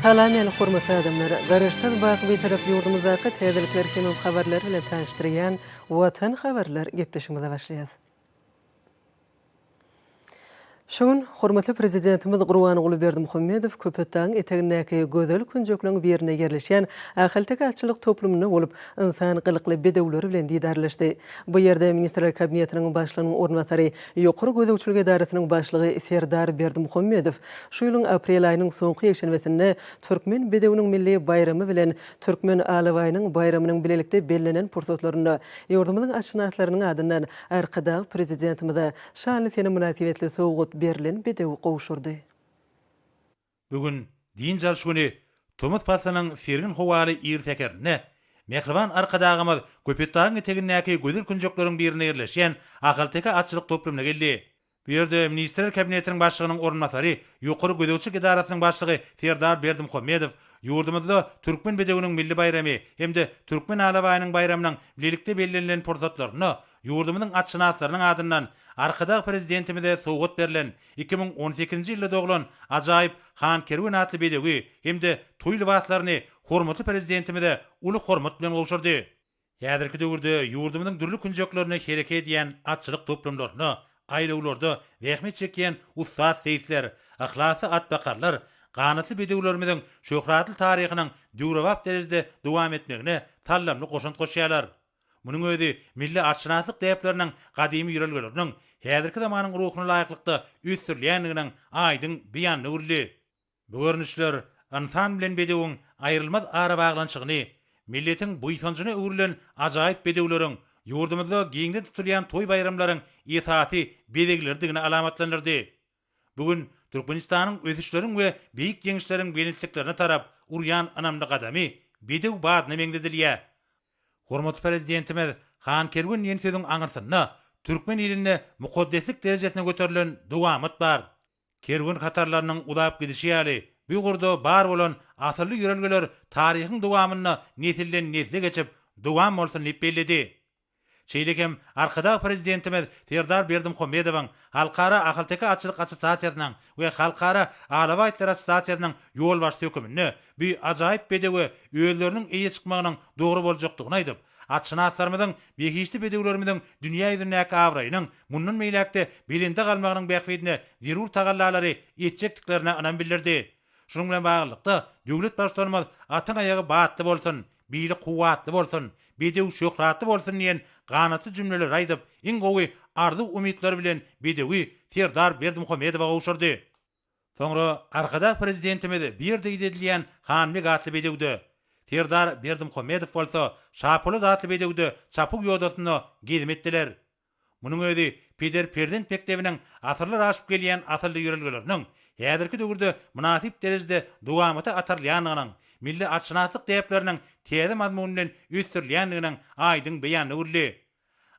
Salam meni hormatly adamlar! Garaşsyz baky Bitarap ýurdumyzdaky täzelikler hemem habarlar bilen tanyşdyrýan Watan habarlar gepleşigimize başlaýas. Şu gün hormatly Prezidentimiz Gurbanguly Berdimuhamedow Köpetdagyň etegindäki gözel künjekleň birinde ýerleşýän Ahalteke atçylyk toplumynda bolup, ynsan gylykly bedewleri bilen didarlaşdy. Bu ýerde Ministrler Kabinetiniň Başlygynyň orunbasary, Ýokary gözegçilik edarasynyň başlygy Serdar Berdimuhamedow şu ýylyň aprel aýynyň soňky ýekşenbesinde Türkmen bedewiniň milli baýramy bilen Türkmen alabaýynyň baýramynyň bilelikde bellenen pursatlarynda ýurdumyzyň atşynaslarynyň adyndan Arkadag Prezidentimize şanly sene mynasybetli sowgat berlen bedewi gowşurdy. Bu gün, dynç alyş güni, tomus paslynyň sergin howaly ir säherinde mähriban Arkadagymyz Köpetdagyň etegindäki gözel künjekleriň birinde ýerleşýän Ahalteke atçylyk toplumyna geldi. Bu ýerde Ministrler Kabinetiniň Başlygynyň orunbasary, Ýokary gözegçilik edarasynyň başlygy Serdar Berdimuhamedow ýurdumyzda Türkmen bedewiniň milli baýramy hem-de Türkmen alabaýynyň baýramynyň bilelikde bellenilen pursatlarynda ýurdumyzyň atşynaslarynyň adyndan Arkadag Prezidentimize sowgat berlen 2018-nji ýylda doglan ajaýyp Han Kerwen atly bedewi hem-de toý lybaslaryny hormatly Prezidentimize uly hormat bilen gowşurdy. Häzirki döwürde ýurdumyzyň dürli künjeklerinde hereket edýän atçylyk toplumlarynda, aýlawlarda zähmet çekýän ussat seýisler, yhlasly atbakarlar ganatly bedewlerimiziň şöhratly taryhynyň döwrebap derejede dowam etmegine saldamly goşant goşýarlar. Munuň özi milli atşynaslyk däpleriniň gadymy ýörelgeleriniň häzirki zamanyň ruhuna laýyklykda ösdürilýändiginiň aýdyň beýanyna öwrüldi. Bu görnüşler ynsan bilen bedewiň aýrylmaz arabaglanyşygyny, milletiň buýsanjyna öwrülen ajaýyp bedewleriň ýurdumyzda giňden tutulýan toý-baýramlaryň esasy bezegleridigini alamatlandyrdy. Bu gün Türkmenistanyň ösüşleriň we beýik ýeňişleriň belentliklerine tarap urýan ynamly gadamy bedew badyna meňzedilýär. Hormatly Prezidentimiz Han Kerwen diýen sözüň aňyrsynda türkmen ilinde mukaddeslik derejesine göterilen dowamat bar. Kerwen hatarlarynyň uzap gidişi ýaly, bu ugurda bar bolan asylly ýörelgeler taryhyň dowamynda nesilden-nesle geçip, dowam bolsun diýip belledi. Şeýle hem Arkadag Prezidentimiz Serdar Berdimuhamedowyň Halkara ahalteke atçylyk assosiasiýasynyň we Halkara alabaý itleri assosiasiýasynyň ýolbaşçysy höküminde bu ajaýyp bedewe özleriniň eýe çykmagynyň dogry boljakdygyny aýdyp, Atşynaslarymyzyň behişdi bedewlerimiziň dünýä ýüzündäki abraýynyň mundan beýläk-de belende galmagynyň bähbidine zerur tagallalary etjekdiklerine ynam bildirdi. Şunuň bilen baglylykda, döwlet Baştutanymyz Atyň aýagy batly bolsun, bili kuwwatly bolsun, bedew şöhratly bolsun diýen ganatly jümleleri aýdyp, iň gowy arzuw-umytlary bilen bedewi Serdar Berdimuhamedowa gowşurdy. Soňra Arkadag Prezidentimiz bu ýerde idedilýän Hanbeg atly bedewde, Serdar Berdimuhamedow bolsa Şapolat atly bedewde çapuw ýodasynda gezim etdiler. Munuň özi peder-perzent mekdebiniň asyrlar aşyp gelýän asylly ýörelgeleriniň häzirki döwürde mynasyp derejede dowamata atarylýandygynyň, milli atşynaslyk däpleriniň täze mazmun bilen ösdürilýändiginiň aýdyň beýanyna öwrüldi.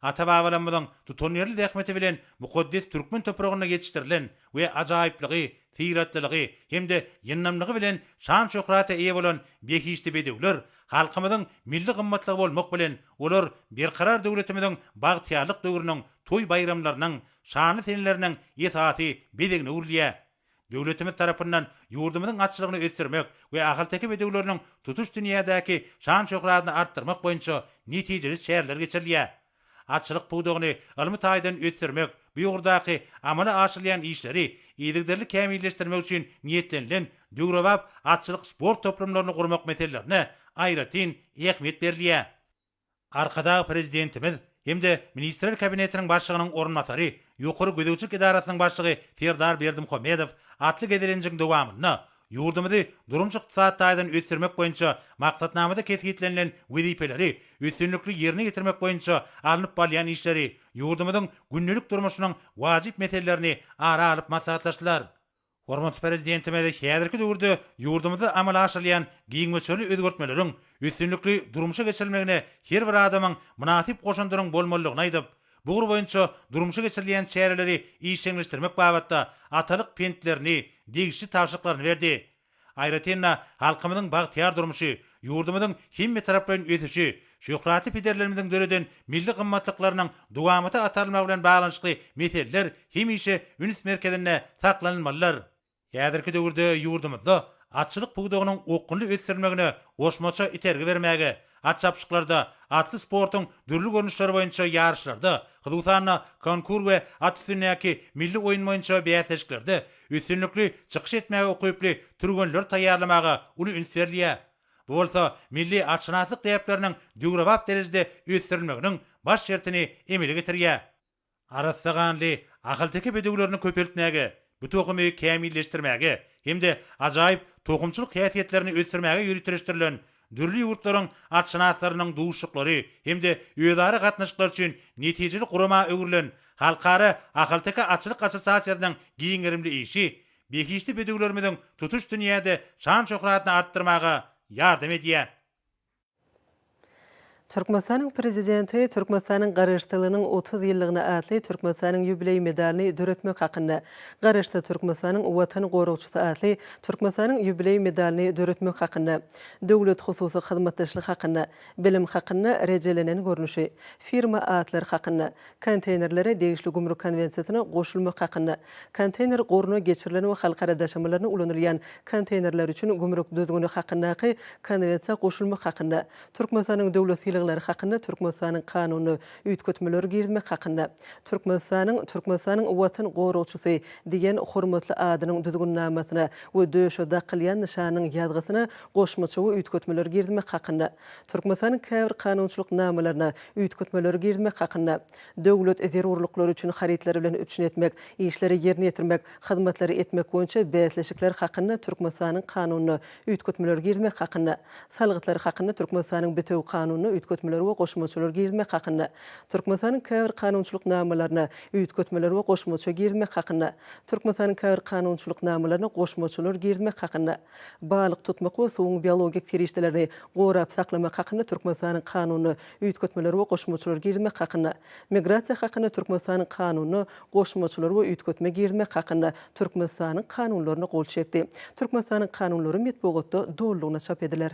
Ata-babalarymyzyň tutanýerli zähmeti bilen mukaddes türkmen topragynda ýetişdirilen we ajaýyplygy, syratlylygy hem-de ýyndamlygy bilen şan-şöhrata eýe bolan behişdi bedewler halkymyzyň milli gymmatlygy bolmak bilen, olar Berkarar döwletimiziň bagtyýarlyk döwrüniň toý-baýramlarynyň, şanly seneleriniň esasy bezegine öwrülýär. Döwletimiz tarapyndan ýurdumyzyň atçylygyny ösdürmek we ahalteke bedewleriniň tutuş dünýädäki şan-şöhratyny artdyrmak boýunça netijeli çäreler geçirilýär. Atçylyk pudagyny ylmy taýdan ösdürmek, bu ugurdaky amala aşyrylýan işleri yzygiderli kämilleşdirmek üçin niýetlenilen döwrebap atçylyk-sport toplumlaryny gurmak meselelerine aýratyn ähmiýet berilýär. Arkadag Prezidentimiz hem-de Ministrler Kabinetiniň Başlygynyň orunbasary, Ýokary gözegçilik edarasynyň başlygy Serdar Berdimuhamedow atly gezelenjiň dowamynda ýurdumyzy durmuş-ykdysady taýdan ösdürmek boýunça maksatnamada kesgitlenilen wezipeleri üstünlikli ýerine ýetirmek boýunça alnyp barylýan işleri, ýurdumyzyň gündelik durmuşynyň wajyp meselelerini ara alyp maslahatlaşdylar. Hormatly Prezidentimiz häzirki döwürde ýurdumyzda amala aşyrylýan giň möçberli özgertmeleriň üstünlikli durmuşa geçirilmegine her bir adamyň mynasyp goşandynyň bolmalydygyny aýdyp, bu ugur boýunça durmuşa geçirilýän çäreleri işjeňleşdirmek babatda atalyk pentlerini, degişli tabşyryklaryny berdi. Aýratyn-da, halkymyzyň bagtyýar durmuşy, ýurdumyzyň hemmetaraplaýyn ösüşi, şöhratly pederlerimiziň döreden milli gymmatlyklarynyň dowamata atarylmagy bilen baglanyşykly meseleler hemişe üns merkezinde saklanylmalydyr. Häzirki döwürde ýurdumyzda atçylyk pudagynyň okgunly ösdürilmegine goşmaça itergi bermäge, at çapyşyklarda, atly sportuň dürli görnüşleri boýunça ýaryşlarda, hususan-da, konkur we at üstündäki milli oýun boýunça bäsleşiklerde üstünlikli çykyş etmäge ukyply türgenleri taýýarlamaga uly üns berilýär. Bu bolsa milli atşynaslyk däpleriniň döwrebap derejede ösdürilmeginiň baş şertini emele getirýär. Arassa ganly ahalteke bedewlerini köpeltmäge, bu tohumy kämilleşdirmäge hem-de ajaýyp tohumçylyk häsiýetlerini ösdürmäge ýöriteleşdirilen dürli ýurtlaryň atşynaslarynyň duşuşyklary hem-de özara gatnaşyklar üçin netijeli gurama öwrülen Halkara ahalteke atçylyk assosiasiýasynyň giň gerimli işi behişdi bedewlerimiziň tutuş dünýäde şan-şöhratyny artdyrmaga ýardam edýär. Türkmenistanyň Prezidenti Türkmenistanyň Garaşsyzlygynyň 30 ýyllygyna atly Türkmenistanyň ýubileý medalyny döretmek hakynda, Garaşsyz Türkmenistanyň Watan goragçysy atly Türkmenistanyň ýubileý medalyny döretmek hakynda, Döwlet-hususy hyzmatdaşlyk hakynda, Bilim hakynda rejelenen görnüşi, Firma atlary hakynda, Konteýnerlere degişli gümrük konwensiýasyna goşulmak hakynda, Konteýner goruna geçirilen we halkara daşamalarynda ulanylýan konteýnerler üçin gümrük düzgüni hakyndaky Konwensiýa goşulmak hakynda, Türkmenistanyň döwlet sylaglary hakynda Türkmenistanyň Kanunyna üýtgetmeler girizmek hakynda, Türkmenistanyň Türkmenistanyň Watan goragçysy diýen hormatly adynyň Düzgünnamasyna we döşe dakylýan nyşanynyň ýazgysyna goşmaça we üýtgetmeler girizmek hakynda, Türkmenistanyň käbir kanunçylyk namalaryna üýtgetmeleri girizmek hakynda, Döwlet zerurlyklary üçin harytlar bilen üpjün etmek, işleri ýerine ýetirmek, hyzmatlary etmek boýunça bäsleşikler hakynda Türkmenistanyň Kanunyna üýtgetmeleri girizmek hakynda, Salgytlar hakynda Türkmenistanyň Bitewi Kanunyna üýtgetmeleri we goşmaçalar girizmek hakynda, Türkmenistanyň käbir kanunçylyk namalaryna üýtgetmeleri we goşmaça girizmek hakynda, Türkmenistanyň käbir kanunçylyk namalaryna goşmaçalar girizmek hakynda, Balyk tutmak we suwuň biologik serişdelerini gorap saklamak hakynda Türkmenistanyň Kanunyna üýtgetmeler we goşmaçalar girizmek hakynda, Migrasiýa hakynda Türkmenistanyň Kanunyna goşmaçalar we üýtgetme girizmek hakynda Türkmenistanyň Kanunlaryna gol çekdi. Türkmenistanyň Kanunlary metbugatda dolulygyna çap ediler.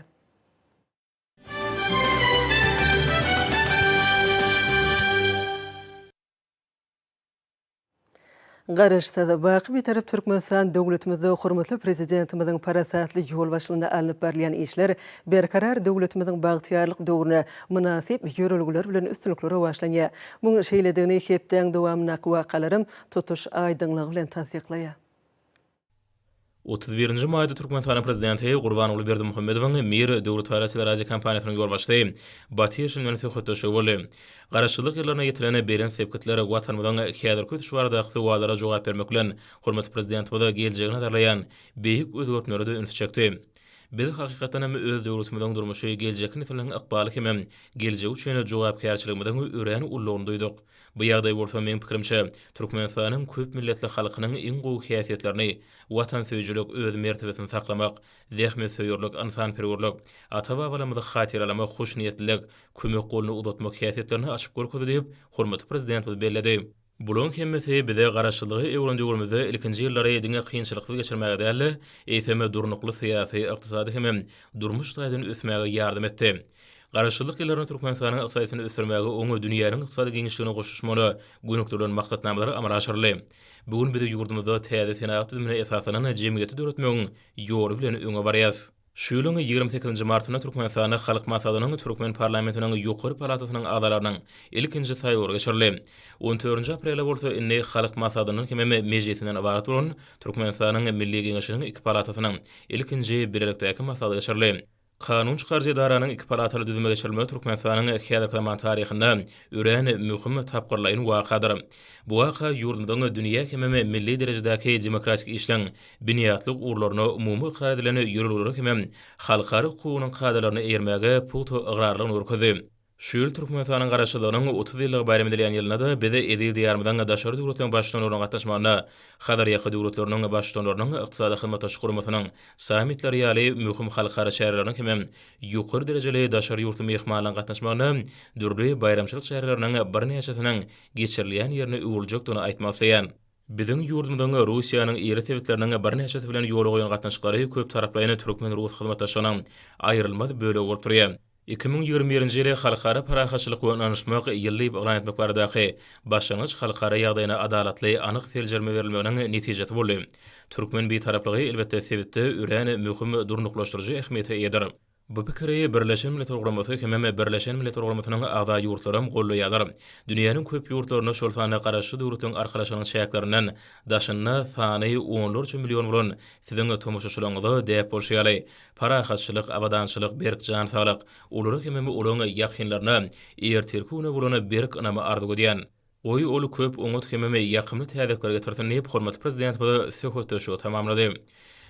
Garaşsyz, baky Bitarap Türkmenistan döwletimizde hormatly Prezidentimiziň parasatly ýolbaşçylygynda alnyp barylýan işler Berkarar döwletimiziň bagtyýarlyk döwrüne mynasyp ýörelgeler bilen üstünlikli rowaçlanýar. Munuň şeýledigini hepdäň dowamyndaky wakalaram tutuş aýdyňlygy bilen tassyklaýar. 31-nji maýda Türkmenistanyň Prezidenti Gurbanguly Berdimuhamedowyň Mir döwlet teleradiokompaniýasynyň ýolbaşçysy Batyr bilen söhbetdeşligi boldy. Garaşsyzlyk ýyllarynda ýetilen belent sepgitler, Watanymyzyň häzirki ösüşi baradaky sowallara jogap bermek bilen, hormatly Prezidentimiz geljegi nazarlaýan beýik özgertmelere-de ünsi çekdi. Biz, hakykatdan hem, öz döwletimiziň durmuşy, geljekki nesilleriň ykbaly hemem geljegi üçin jogapkärçiligimiziň örän uludygyny duýduk. Bu ýagdaý bolsa, meň pikirimçe, Türkmenistanyň köp milletli halkynyň iň gowy häsiýetlerini, watansöýüjilik, öz mertebesini saklamak, zähmetsöýerlik, ynsanperwerlik, ata-babalarymyzy hatyralamak, hoşniýetlilik, kömek goluny uzatmak häsiýetlerini açyp görkezdi diýip, hormatly Prezidentimiz belledi. Bularyň hemmesi bize Garaşsyzlygy öwren döwrümizde ilkinji ýyllary diňe kynçylyksyz geçirmäge däl-de, eýsem, durnukly syýasy, ykdysady hemem durmuş taýdan ösmäge ýardam etdi. Garaşsyzlyk ýyllarynda Türkmenistanyň ykdysadyýetini ösdürmäge oňa dünýäniň ykdysady giňişligine goşulyşmagyna gönükdirilen maksatnamalar amala aşyryldy. Bu gün biz ýurdumyzda täze senagat düzümine esaslanan jemgyýeti döretmegiň ýoly bilen öňe barýarys. Şu ýylyň 28 nji martynda Türkmenistanda Halk Maslahatynyň türkmen parlamentiniň ýokary palatasynyň agzalarynyň ilkinji saýlawlary geçirildi. On dördünji aprelde bolsa indi Halk Maslahatyndan hemem Mejlisinden ybarat bolan Türkmenistanyň Milli Geňeşiniň iki palatasynyň ilkinji bilelikdäki maslahaty geçirildi. Kanun çykaryjy edaranyň iki palataly düzüme geçirilmegi Türkmenistanyň häzirki zaman taryhynda örän möhüm tapgyrlaýyn wakadyr. Bu waka ýurdumyzyň dünýä hemem milli derejedäki demokratik işleň binýatlyk ugurlaryna umumy ykrar edilen ýörelgelere hemem halkara hukugynyň kadalaryna eýermäge pugta ygrarlygyny görkezdi. Şu ýyl Türkmenistanyň Garaşsyzlygynyň 30 ýyllygy baýram edilýän ýylynda-da biz eziz Diýarymyzyň daşary döwletleriň Baştutanlarynyň gatnaşmagynda Hazarýaka döwletleriniň Baştutanlarynyň Ykdysady hyzmatdaşlyk guramasynyň sammitleri ýaly möhüm halkara çäreleriniň hemem ýokary derejeli daşary ýurtly myhmanlaryň gatnaşmagynda dürli baýramçylyk çäreleriniň birnäçesiniň geçirilýän ýerine öwrüljekdigini aýtmak isleýän. Biziň ýurdumyzyň Russiýanyň iri sebitleriniň birnäçesi bilen ýola goýan gatnaşyklary köptaraplaýyn türkmen-rus hyzmatdaşlygynyň aýrylmaz bölegi bolup durýar. 2021-nji ýyly Halkara parahatçylyk we ynanyşmak ýyly diýip yglan etmek baradaky başlangyç halkara ýagdaýyna adalatly, anyk seljerme berilmeginiň netijesi boldy. Türkmen Bitaraplygy, elbetde, sebitde örän möhüm durnuklaşdyryjy ähmiýete eýedir. Bu pikiri Birleşen Milletler Guramasy hemem Birleşen Milletler Guramasynyň agza ýurtlaram goldaýarlar. Dünýäniň köp ýurtlarynda, şol sanda Garaşsyz Döwletleriň Arkalaşygynyň çäklerinden daşynda sany onlarça million bolan siziň tomaşaçylaryňyza däp bolşy ýaly, parahatçylyk, abadançylyk, berk jan saglyk, olara hemem olaň ýakynlaryna ertirki güne bolan berk ynamy arzuw edýän. Goý, ol köp oňat hemem ýakymly täzelikler getirsin diýip, hormatly Prezidentimiz söhbetdeşligi tamamlady.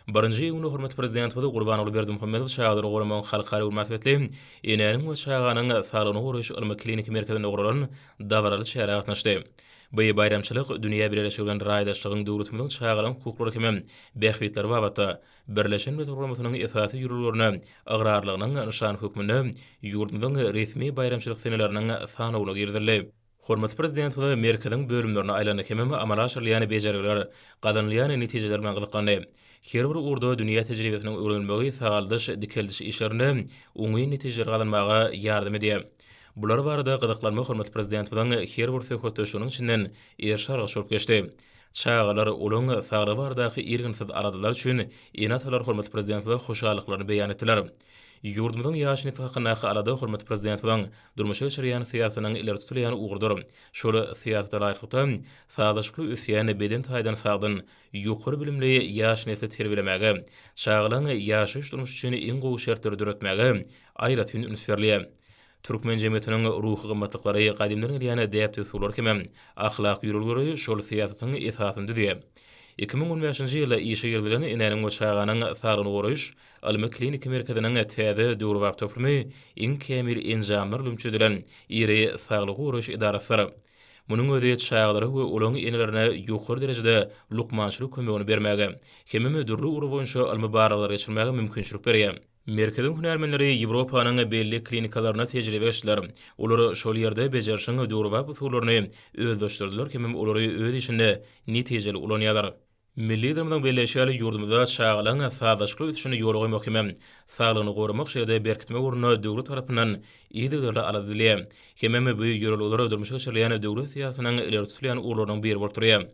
Birinji iýunda hormatly Prezidentimiz Gurbanguly Berdimuhamedow Çagalary goramagyň halkara güni mynasybetli Enäniň we çaganyň saglygyny goraýyş ylmy-kliniki merkezinde guralan dabaraly çärä gatnaşdy. Bu baýramçylyk dünýä bileleşigi bilen raýdaşlygyň döwletimiziň çagalaryň hukuklary hemem bähbitleri babatda Birleşen Milletler Guramasynyň esasy ýörelgelerine ygrarlygynyň nyşany hökmünde ýurdumyzyň resmi baýramçylyk seneleriniň sanawyna girizildi. Hormatly Prezidentimiz merkeziň bölümlerine aýlandy hemem amala aşyrylýan bejergiler, gazanylýan netijeler bilen gyzyklandy. Her bir ugurda dünýä tejribesiniň öwrenilmegi sagaldyş, dikeldiş işlerinde oňyn netijeleri gazanmaga ýardam edýär. Bular barada gyzyklanma hormatly Prezidentimiziň her bir söhbetdeşliginiň içinden eriş-argaç bolup geçdi. Çagalar, olaryň saglygy baradaky irginsiz aladalar üçin ene-atalar hormatly Prezidentimize hoşallyklaryny beýan etdiler. Ýurdumyzyň ýaş nesli hakyndaky alada hormatly Prezidentimiziň durmuşa geçirýän syýasatynyň ileri tutulýan ugrudyr. Şol syýasata laýyklykda, sazlaşykly ösýän, beden taýdan sagdyn, ýokary bilimli ýaş nesli terbiýelemäge, çagalaryň ýaşaýyş-durmuşy üçin iň gowy şertleri döretmäge aýratyn üns berilýär. Türkmen jemgyýetiniň ruhy gymmatlyklary, gadymdan gelýän däp-dessurlary hemem ahlak ýörelgeleri şol syýasatyň esasyny düzýär. 2015-nji ýylda işe girizilen Enäniň we çaganyň saglygyny goraýyş ylmy-kliniki merkeziniň täze döwrebap toplumy iň kämil enjamlar bilen üpjün edilen iri saglygy goraýyş edarasydyr. Munuň özi çagalara we olaryň enelerine ýokary derejede lukmançylyk kömegini bermäge hemem dürli ugur boýunça ylmy barlaglary geçirmäge mümkinçilik berýär. Merkeziň hünärmenleri Ýewropanyň belli klinikalarynda tejribe geçdiler. Olar şol ýerde bejerişiň döwrebap usullaryny özleşdirdiler hemem olary öz işinde netijeli ulanýarlar. Milli Liderimiziň belleýşi ýaly, ýurdumyzda çagalaryň sazlaşykly ösüşini ýola goýmak hemem saglygyny goramak, şeýle-de berkitmek ugrunda döwlet tarapyndan yzygiderli alada edilýär. Hemem bu ýörelgeler durmuşa geçirilýän döwlet syýasatynyň ileri tutulýan ugurlarynyň biri bolup durýar.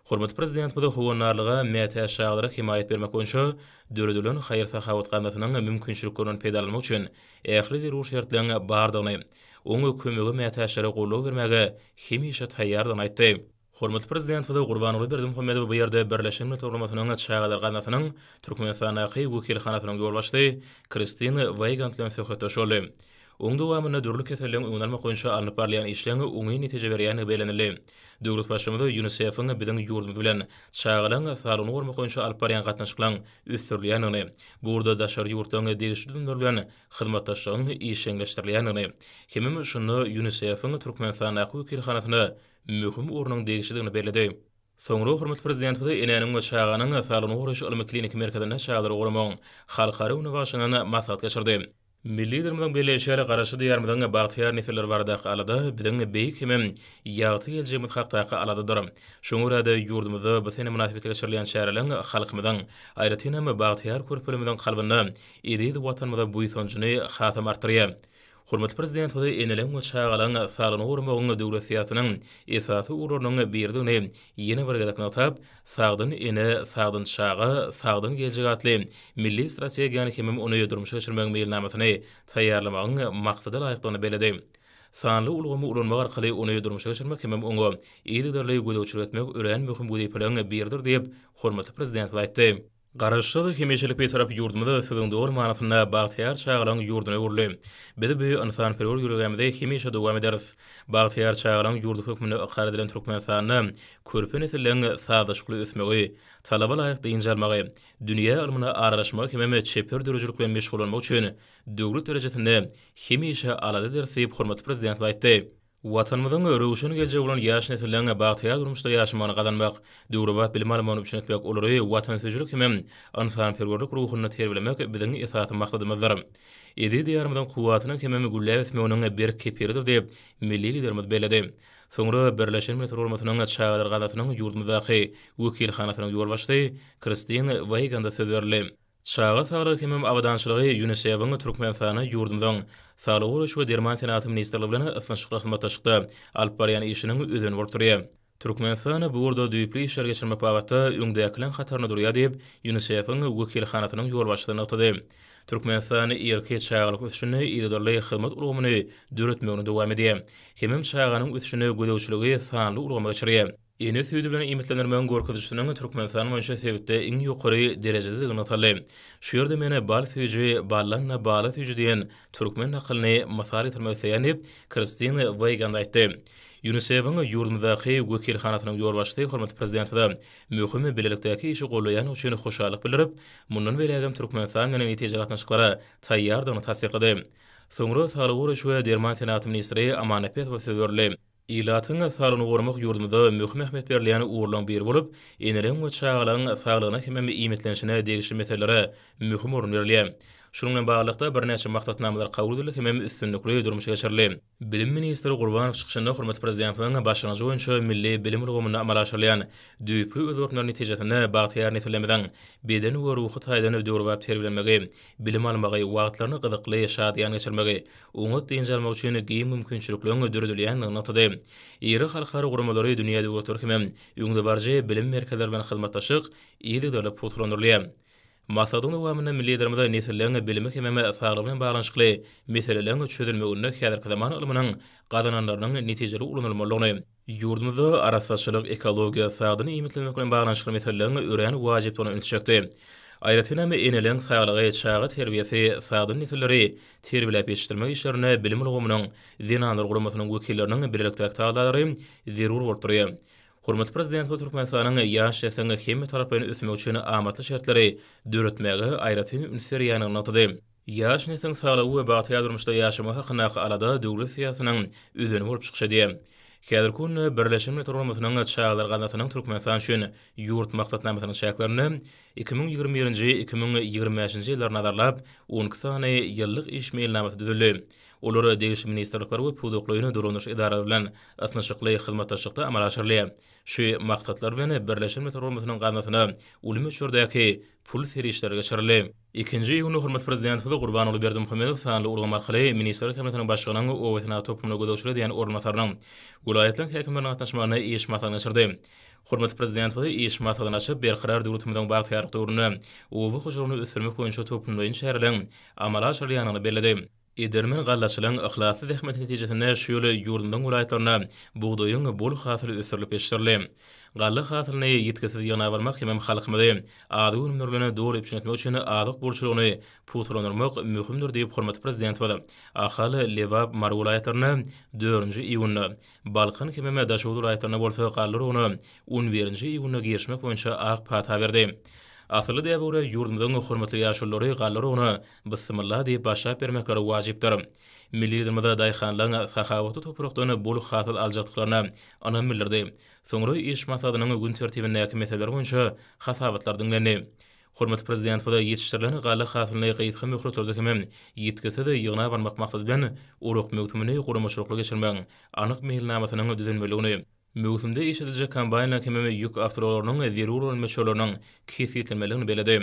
Hormatly Prezidentimiz howandarlyga mätäç çagalara hemaýat bermek boýunça döredilen haýyr-sahawat gaznasynyň mümkinçiliklerinden peýdalanmak üçin ähli zerur şertleriň bardygyny, oň kömege mätäçlere goldaw bermäge hemişe taýýardygyny aýtdy. Hormatly Prezidentimiz Gurbanguly Berdimuhamedow bu ýerde Birleşen Milletler Guramasynyň Çagalar gaznasynyň Türkmenistandaky wekilhanasynyň ýolbaşçysy Kristin Weýgand bilen söhbetdeş boldy. Oň dowamynda dürli keselleriň öňüni almak boýunça alnyp barylýan işleň oňyn netije berýändigi bellenildi. Döwlet Baştutanymy Ýunisef-iň biziň ýurdumyz bilen çagalaryň saglygyny goramak boýunça alyp barýan gatnaşyklaryň ösdürilýändigini, bu ugurda daşary ýurtlaryň degişli düzümleri bilen hyzmatdaşlygyň işjeňleşdirilýändigini hemem şunda Ýunisef-iň Türkmenistandaky wekilhanasyna möhüm ornuň degişlidigini belledi. Soňra hormatly Prezidentimiz Enäniň we çaganyň saglygyny goraýyş ylmy-kliniki merkezinde çagalary goramagyň halkara gününe bagyşlanan maslahat geçirdi. Milli Liderimiziň belleýşi ýaly, Garaşsyz Diýarymyzyň bagtyýar nesilleri baradaky alada biziň beýik hemem ýagty geljegimiz hakdaky aladadyr. Şoňa görä-de, ýurdumyzda bu sene mynasybetli geçirilýän çäreleriň halkymyzyň, aýratynam, bagtyýar körpelerimiziň kalbynda eziz Watanymyza buýsanjyny hasam artdyrýar. Hormatly Prezidentimiz eneleriň we çagalaryň saglygyny goramagyň döwlet syýasatynyň esasy ugurlarynyň biridigini ýene bir gezek nygtap, Sagdyn ene, sagdyn çaga, sagdyn geljek atly milli strategiýany hemem ony durmuşa geçirmegiň meýilnamasyny taýýarlamagyň maksada laýykdygyny belledi. Sanly ulgamy ulanmak arkaly ony durmuşa geçirmek hemem oňa yzygiderli gözegçilik etmek örän möhüm wezipeleriň biridir diýip, hormatly Prezidentimiz aýtdy. Garaşsyz, hemişelik Bitarap ýurdumyz sözüň doly manysynda bagtyýar çagalaryň ýurduna öwrüldi. Biz bu ynsanperwer ýörelgämizi hemişe dowam ederis. Bagtyýar çagalaryň ýurdy hökmünde ykrar edilen Türkmenistanda körpe nesilleriň sazlaşykly ösmegi, talaba laýyk dynç almagy, dünýä ylmyna aralaşmagy hemem çeper döredijilik bilen meşgullanmagy üçin döwlet derejesinde hemişe alada ederis diýip, hormatly Prezidentimiz aýtdy. Watanymyzyň röwşen geljegi bolan ýaş nesilleriň bagtyýar durmuşda ýaşamagyny gazanmak, döwrebap bilim almagyny üpjün etmek, olary watansöýüjilik hemem ynsanperwerlik ruhunda terbiýelemek biziň esasy maksadymyzdyr. Eziz Diýarymyzyň kuwwatynyň hemem gülläp ösmeginiň berk kepilidir diýip, milli Liderimiz belledi. Soňra Birleşen Milletler Guramasynyň Çagalar gaznasynyň ýurdumyzdaky wekilhanasynyň ýolbaşçysy Kristin Weýganda söz berildi. Çaga saglygy hemem abadançylygy Ýunisef-iň Türkmenistana ýurdumyzyň. Saglygy goraýyş we derman senagaty ministrligi bilen ysnyşykly hyzmatdaşlykda alyp barýan işiniň özeni bolup durýar. Türkmenistan bu ugurda düýpli işleri geçirmek babatda öňdäkileriň hatarynda durýar diýip, ÝUNISEF-iň wekilhanasynyň ýolbaşçysy nygtady. Türkmenistan irki çagalyk ösüşinde yzygiderli hyzmat ulgamyny döretmegini dowam edýär. Hemem çaganyň ösüşine gözegçiligi sanly ulgama geçirýär. Ene süýdi bilen iýmitlendirmegiň görkezijisiniň Türkmenistan boýunça sebitde iň ýokary derejededigi nygtaldy. Şu ýerde men Bal süýji, baldan-da bala süýji diýen türkmen nakylyny mysal getirmek isleýän diýip, Kristin Weýgand aýtdy. UNICEF-iň ýurdumyzdaky wekilhanasynyň ýolbaşçysy hormatly Prezidentimize möhüm bilelikdäki işi goldaýandygy üçin hoşallyk bildirip, mundan beýlägem Türkmenistan bilen netijeli gatnaşyklara taýýardygyny tassyklady. Soňra saglygy goraýyş we derman senagaty ministri Aman Nepesowa söz berildi. Ilatyň saglygyny goramak ýurdumyzda möhüm ähmiýet berilýän ugurlaryň biri bolup, eneleriň we çagalaryň saglygyna hemem iýmitlenişine degişli meselelere möhüm orun berilýär. Şunuň bilen baglylykda, birnäçe maksatnamalar kabul edildi hemem üstünlikli durmuşa geçirildi. Bilim ministri Gurbanow çykyşynda hormatly Prezidentimiziň başlangyjy boýunça milli bilim ulgamynda amala aşyrylýan düýpli özgertmeler netijesinde bagtyýar nesillerimiziň beden we ruhy taýdan döwrebap terbiýelenmegi, bilim almagy, wagtlaryny gyzykly, şadyýan geçirmegi, oňat dynç almagy üçin giň mümkinçilikleriň döredilýändigini nygtady. Iri halkara guramalary, dünýä döwletleri hemem öňdebaryjy bilim merkezleri bilen hyzmatdaşlyk yzygiderli pugtalandyrylýar. Maslahatyň dowamynda milli Liderimiz nesilleriň bilimi hemem saglygy bilen baglanyşykly meseleleriň çözülmeginde häzirki zaman ylmynyň gazananlarynyň netijeli ulanylmalydygyny, Ýurdumyzda arassaçylyk, ekologiýa, sagdyn iýmitlenmek bilen baglanyşykly meseleleriň örän wajypdygyna ünsi çekdi. Aýratynam, eneleriň saglygy, çaga terbiýesi, sagdyn nesilleri terbiýeläp ýetişdirmek işlerinde bilim ulgamynyň, Zenanlar guramasynyň wekilleriniň bilelikdäki tagallalary zerur bolup durýar. Hormatly Prezidentimiz Türkmenistanyň ýaş nesliň hemmetaraplaýyn ösmegi üçin amatly şertleri döretmäge aýratyn üns berýändigini nygtady. Ýaş nesliň saglygy we bagtyýar durmuşda ýaşamagy hakyndaky alada döwlet syýasatynyň özeni bolup çykyş edýär. Häzirki günde Birleşen Milletler Guramasynyň Çagalar gaznasynyň Türkmenistan üçin ýurt maksatnamasynyň çäklerinde 2021-nji, 2025-nji ýyllary nazarlap, on iki sany ýyllyk iş meýilnamasy düzüldi. Olar degişli ministrlikler we pudaklaýyn dolandyryş edaralary bilen ysnyşykly hyzmatdaşlykda amala aşyrylýar. Şu maksatlar bilen Birleşen Milletler Guramasynyň gaznasyna uly möçberdäki pul serişdeleri geçirildi. Ikinji iýunda hormatly Prezidentimiz Gurbanguly Berdimuhamedow sanly ulgam arkaly Ministrler Kabinetiniň Başlygynyň oba-senagat toplumyna gözegçilik edýän orunbasarynyň, welaýatlaryň häkimleriniň gatnaşmagynda iş maslahatyny geçirdi. Hormatly Prezidentimiz iş maslahatyny açyp, Berkarar döwletimiziň bagtyýarlyk döwründe oba hojalygyny ösdürmek boýunça toplumlaýyn çäreleriň amala aşyrylýandygyny belledi. Edermen gallaçylaryň yhlasly zähmeti netijesinde şu ýyl ýurdumyzyň welaýatlarynda bugdaýyň bol hasyly ösdürilip ýetişdirildi. Galla hasylyny ýitgisiz ýygnap almak hemem halkymyzy azyk önümleri bilen doly üpjün etmek üçin azyk bolçulygyny pugtalandyrmak möhümdir diýip, hormatly Prezidentimiz Ahal, Lebap, Mary welaýatlarynda dördünji iýunda, Balkan hemem Daşoguz welaýatlarynda bolsa galla oragyna on birinji iýunda girişmek boýunça ak pata berdi. Asylly däbe görä, ýurdumyzyň hormatly ýaşululary galla oragyna Bysmylla diýip başlap bermekleri wajypdyr. Milli Liderimiz daýhanlaryň sahawatly toprakdan bol hasyl aljakdyklaryna ynam bildirdi. Soňra iş maslahatynyň gün tertibindäki meseleler boýunça hasabatlar diňlendi. Hormatly Prezidentimiz ýetişdirilen galla hasylyny gysga möhletlerde hemem ýitgisiz ýygnap almak maksady bilen orak möwsümini guramaçylykly geçirmegiň anyk meýilnamasynyň düzülmelidigini, Möwsümde işlediljek kombaýnlaryň hemem ýük awtoulaglarynyň zerur bolan möçberleriniň kesgitlenmelidigini belledi.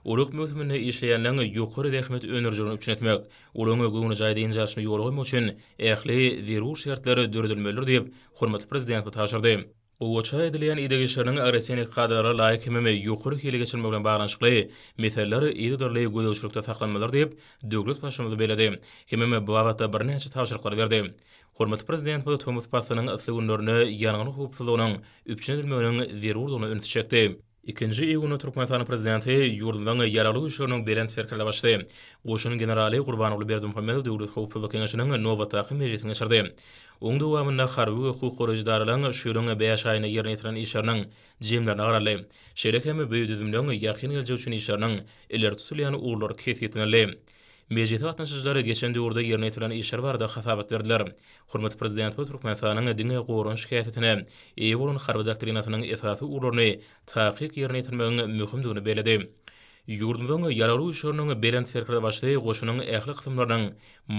Orak möwsüminde işleýänleriň ýokary zähmet öndürijiligini üpjün etmek, olaryň göwnejaý dynç alşyny ýola goýmak üçin ähli zerur şertler döredilmelidir diýip, hormatly Prezidentimiz tabşyrdy. Gowaça edilýän ideg işleriniň agrotehniki kadalara laýyk hemem ýokary hili geçirilmegi bilen baglanyşykly meseleler yzygiderli gözegçilikde saklanmalydyr diýip, döwlet Baştutanymyz belledi hemem bu babatda birnäçe tabşyryklary berdi. Hormatly Prezidentimiz tomus paslynyň yssy günlerinde ýangyn howpsuzlygynyň üpjün edilmeginiň zerurdygyna ünsi çekdi. Ikinji iýunda Türkmenistanyň Prezidenti ýurdumyzyň Ýaragly Güýçleriniň Belent Serkerdebaşysy, goşun generaly Gurbanguly Berdimuhamedow Döwlet howpsuzlyk geňeşiniň nobatdaky mejlisini geçirdi. Oň dowamynda harby we hukuk goraýjy edaralaryň şu ýylyň bäş aýynda ýerine ýetiren işleriniň jemlerine garaldy. Şeýle hem bu düzümleň ýakyn geljek üçin işleriniň ileri tutulýan ugurlary kesgitlenildi. Mejlise gatnaşyjylar geçen döwürde ýerine ýetirilen işler barada hasabat berdiler. Hormatly Prezidentimiz Türkmenistanyň diňe goranyş häsiýetine eýe bolan Harby doktrinasynyň esasy ugurlaryny takyk ýerine ýetirmegiň möhümdigini belledi. Ýurdumyzyň Ýaragly Güýçleriniň Belent Serkerdebaşysy goşunyň ähli kysymlarynyň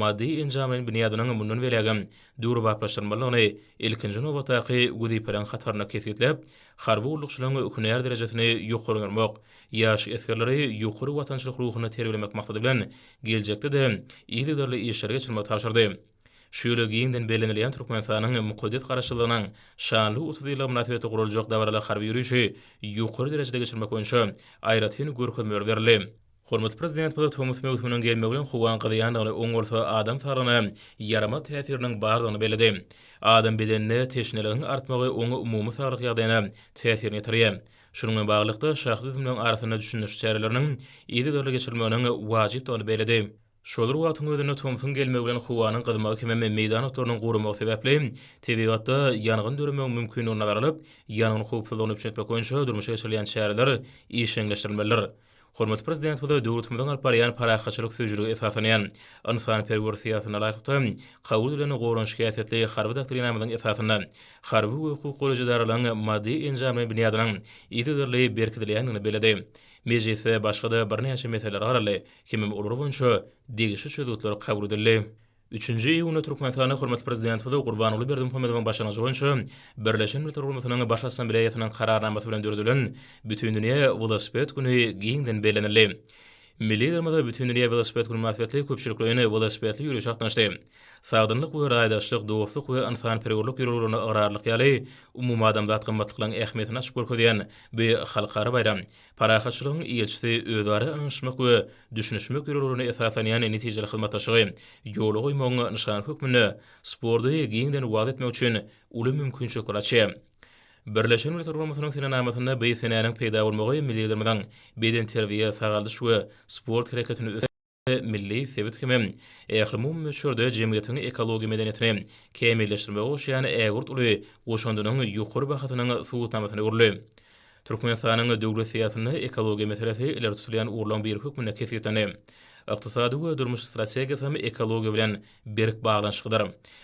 maddy-enjamlaýyn binýadynyň mundan beýlägem döwrebaplaşdyrylmalydygyny ilkinji nobatdaky wezipeleriň hatarynda kesgitläp, harby gullukçylaryň hünär derejesini ýokarlandyrmak, ýaş esgerleri ýokary watançylyk ruhunda terbiýelemek maksady bilen, geljekde-de yzygiderli işleri geçirmegi tabşyrdy. Şu ýyl giňden bellenilýän Türkmenistanyň mukaddes Garaşsyzlygynyň şanly 30 ýyllygy mynasybetli guraljak dabaraly harby ýörişi ýokary derejede geçirmek boýunça aýratyn görkezmeler berildi. Hormatly Prezidentimiz tomus möwsüminiň gelmegi bilen howaň gyzýandygyny, oň bolsa adam saglygyna ýaramaz täsiriniň bardygyny belledi. Adam bedeninde teşneligiň artmagy oň umumy saglyk ýagdaýyna täsirini ýetirýär. Şunuň bilen baglylykda, şahsy düzümleriň arasynda düşündiriş çäreleriniň yzygiderli geçirilmeginiň wajypdygyny belledi. Şol bir wagtyň özünde tomsuň gelmegi bilen howanyň gyzmagy hemem meýdan otlarynyň guramagy sebäpli tebigatda ýangyn döremegiň mümkindigini nazara alyp, ýangyn howpsuzlygyny üpjün etmek boýunça durmuşa geçirilýän çäreler işjeňleşdirilmelidir. Hormatly Prezidentimiz döwletimiziň alyp barýan parahatçylyk söýüjilige esaslanýan ynsanperwer syýasatyna laýyklykda kabul edilen goranyş häsiýetli Harby doktrinamyzyň esasynda harby we hukuk goraýjy edaralaryň maddy-enjamlaýyn binýadynyň yzygiderli berkidilýändigini belledi. Mejlisde başga-da birnäçe meseleler garaldy hemem olar boýunça degişli çözgütler kabul edildi. Üçünji iýunda Türkmenistanda hormatly Prezidentimiz Gurbanguly Berdimuhamedowyň başlangyjy boýunça Birleşen Milletler Guramasynyň Baş Assambleýasynyň Kararnamasy bilen döredilen Bütindünýä welosiped güni giňden bellenildi. Milli Liderimiz Bütindünýä welosiped güni mynasybetli köpçülikleýin welosipedli ýörişe gatnaşdy. Sagdynlyk we raýdaşlyk, dostluk we ynsanperwerlik ýörelgelerine ygrarlylyk ýaly umumadamzat gymmatlyklaryň ähmiýetini açyp görkezýän bu halkara baýram Parahatçylygyň ilçisi özara ynanyşmak we düşünişmek ýörelgelerine esaslanýan netijeli hyzmatdaşlygy ýola goýmagyň nyşany hökmünde sporty giňden wagyz etmek üçin uly mümkinçilikleri açýar. Birleşen Milletler Guramasynyň senenamasynda bu senäniň peýda bolmagy milli Liderimiziň bedenterbiýe, sagaldyş we sport hereketini milli, sebit hemem ählumumy möçberde jemgyýetiň ekologiýa medeniýetini kämilleşdirmäge goşýan ägirt uly goşandynyň ýokary bahasynyň subutnamasyna öwrüldi. Türkmenistanyň döwlet syýasatynda ekologiýa meselesi ileri tutulýan ugurlaryň biri hökmünde kesgitlendi. Ykdysady we durmuş strategiýasy hem ekologiýa bilen berk baglanyşyklydyr.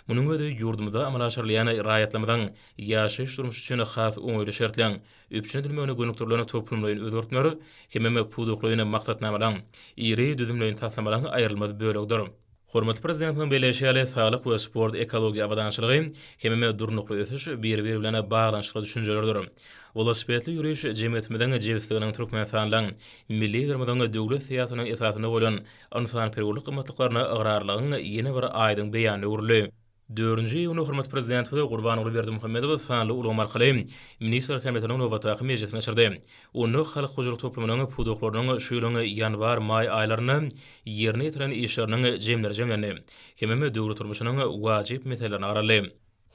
Munuň özi ýurdumyzda amala aşyrylýan raýatlarymyzyň ýaşaýyş-durmuşy üçin has oňaýly şertleň üpjün edilmegine gönükdirilen toplumlaýyn özgertmeler hemem pudaklaýyn maksatnamalaryň, iri düzümleýin taslamalaryň aýrylmaz bölegidir. Hormatly Prezidentimiziň belleýşi ýaly, saglyk we sport ekologiýa abadançylygy hemem durnukly ösüş biri-biri bilen baglanyşykly düşünjelerdir. Welosipedli ýöriş jemgyýetimiziň jebisliginiň Türkmenistanyň Milli Liderimiziň döwlet syýasatynyň esasynda goýlan ynsanperwerlik gymmatlyklaryna ygrarlylygyň ýene bir aýdyň beýanyna öwrüldi. Dördünji iýunda hormatly Prezidentimiz Gurbanguly Berdimuhamedow sanly ulgam arkaly Ministrler Kabinetiniň nobatdaky mejlisini geçirdi. Onda halk hojalyk toplumynyň pudaklarynyň şu ýylyň ýanwar-maý aýlarynda ýerine ýetiren işleriniň jemleri jemlendi hemem döwlet durmuşynyň wajyp meselelerine garaldy.